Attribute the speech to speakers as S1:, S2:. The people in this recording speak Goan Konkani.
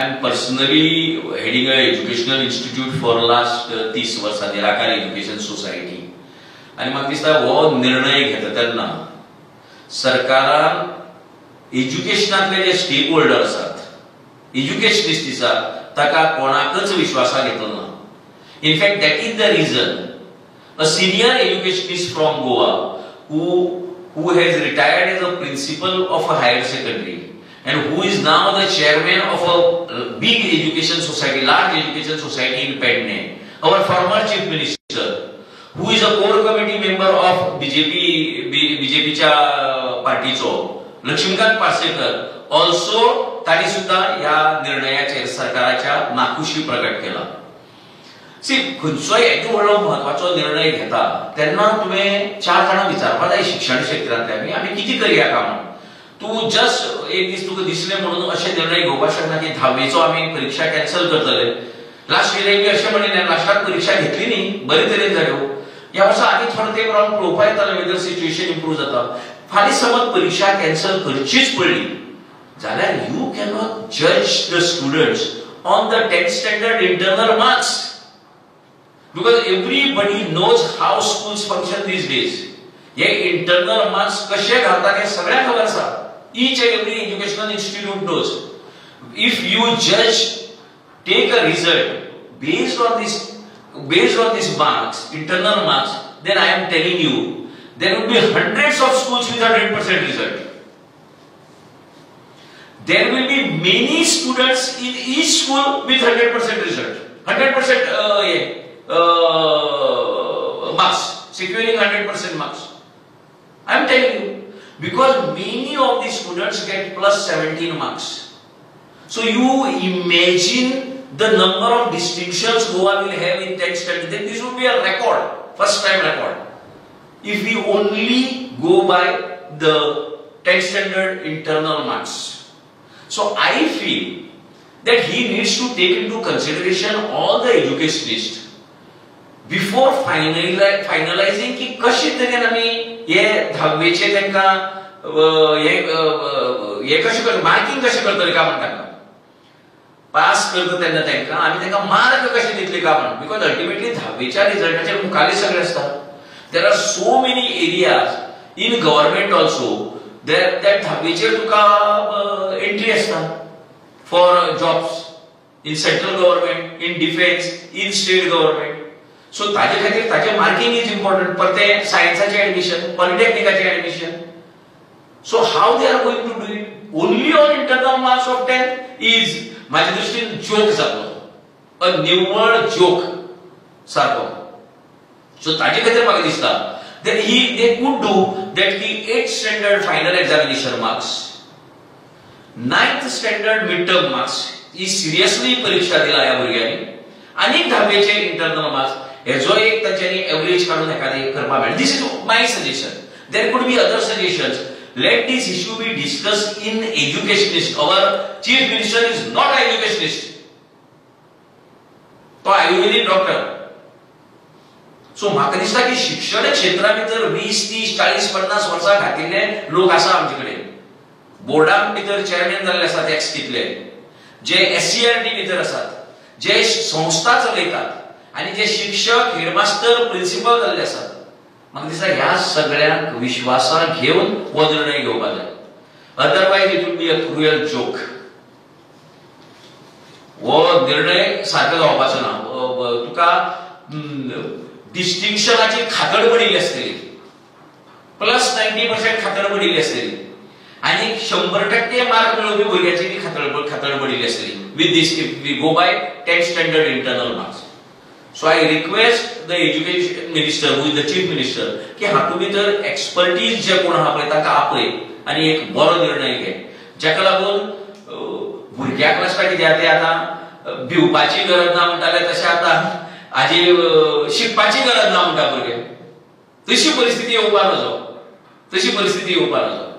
S1: I am personally heading a educational institute for last 30 वर्सां, निराकार एज्युकेशन सोसायटी. आनी म्हाका दिसता हो निर्णय घेता तेन्ना सरकारान एज्युकेशनांतले जे स्टेक होल्डर आसात, एज्युकेशनिस्ट आसा, ताका कोणाकच विश्वासा घेतलो ना. In fact that is the reason a senior educationist from Goa who has retired as a principal of a higher secondary and who is now the chairman of a big education society, large education society in Pedne, our former chief minister, who is a core committee member of BJP, BJP च्या पार्टीचो लक्ष्मीकांत पार्सेकर ऑल्सो, तांणी सुद्धा ह्या निर्णयाचेर सरकाराच्या नाखुशी प्रकट केला. सी, खंयचोय येदो व्हडलो म्हत्वाचो निर्णय घेता तेन्ना तुवें चार जाणां विचारपा जाय शिक्षण क्षेत्रांतले, आमी कितें करया काय म्हूण. तूं जस्ट एक दीस तुका दिसलें म्हणून अशे निर्णय घेवपाक शकना की धावेचो आमी परिक्षा कॅन्सल करतले. लास्ट इयर बी अशें म्हणिल्लें, लास्टाक परिक्षा घेतली न्ही, बरे तरेन जाल्यो. ह्या वर्सा आनी थोडो तेंप रावन पळोवपा येतालें वेदर सिच्युएशन इम्प्रूव जाता. फाल्यां समज परिक्षा कॅन्सल करचीच पडली जाल्यार you cannot जज the students on the 10th standard internal marks, because everybody knows how schools function these days. हे इंटरनल मार्क्स कशे घालतात हे सगळ्यांक खबर आसा. Each and every educational institute knows. If you judge, take a result based on this marks, internal marks, then I am telling you, there will be hundreds of schools with 100% result. There will be many students in each school with 100% result, 100% marks, securing 100% marks. I am telling you, because many of the students get plus 17 marks. So you imagine the number of distinctions Goa will have in 10th standard. Then this would be a record, first time record, if we only go by the 10th standard internal marks. So I feel that he needs to take into consideration all the educationists before finalizing की कशे तरेन आमी हे धावेचे तांकां हे हे कशें कर मार्किंग कशें करतले काय म्हण, तांकां पास करता तेन्ना तांकां आमी तांकां मार्क कशे दितले काय म्हण, because ultimately धावेच्या रिजल्टाचेर मुखाल्ले सगळे आसता. There are so many areas in government also that धावेचेर तुका एंट्री आसता for jobs in central government, in defence, in state government. So ताजे खातीर ताजें मार्किंग is important. परतें सायन्साचें admission, पॉलिटेक्निकाचें admission. So how they are going to do it only on internal marks of 10 is म्हाज्या दृश्टीन जोक जातलो, अ निव्वळ जोक सारको. सो ताजे खातीर म्हाका दिसता that he they could do that की 8th standard final examination marks, 9th standard mid term marks ही सिरियसली परीक्षा दिला ह्या भुरग्यांनी, आनी धावेचे इंटरनल मार्क्स हेजो एक तांच्यांनी एवरेज काडून एखादी करपाक मेळटा. This is my suggestion. There could be other suggestions. Let this issue be discuss in educationist. Our chief minister is not a educationist, तो आयुर्वेदिक डॉक्टर. सो म्हाका दिसता की शिक्षण क्षेत्रा भितर 20 30 40 50 वर्सां घातिल्ले लोक आसा आमचे कडेन. बोर्डां भितर चेअरमॅन जाल्ले आसात एक्स कितले, जे एससीआरटी भितर आसात, जे संस्था चलयतात आनी जे शिक्षक, हेडमास्टर, प्रिन्सिपल जाल्ले आसात. म्हाका दिसता ह्या सगळ्यांक विश्वासाक घेवन हो निर्णय घेवपाक जाय. Otherwise it will be a cruel joke. हो निर्णय सारको जावपाचो ना. तुका डिस्टिंक्शनाची खातड पडिल्ली आसतली, प्लस 90% खातड पडिल्ली आसतली आनी 100% मार्क मेळोवपी भुरग्याची ती खातड पडिल्ली आसतली with this, if we go by 10th standard internal marks. So I request the education minister, who is the chief minister, की हातूंत भितर एक्सपर्टीज जे कोण आहा पळय तांकां आपय आनी एक बरो निर्णय घे, जाका लागून भुरग्याक नासता कित्याक ते आतां भिवपाची गरज ना म्हणटाले तशें आतां हाजी शिकपाची गरज ना म्हणटा भुरगे. तशी परिस्थिती येवपा नजो, तशी परिस्थिती येवपा नजो.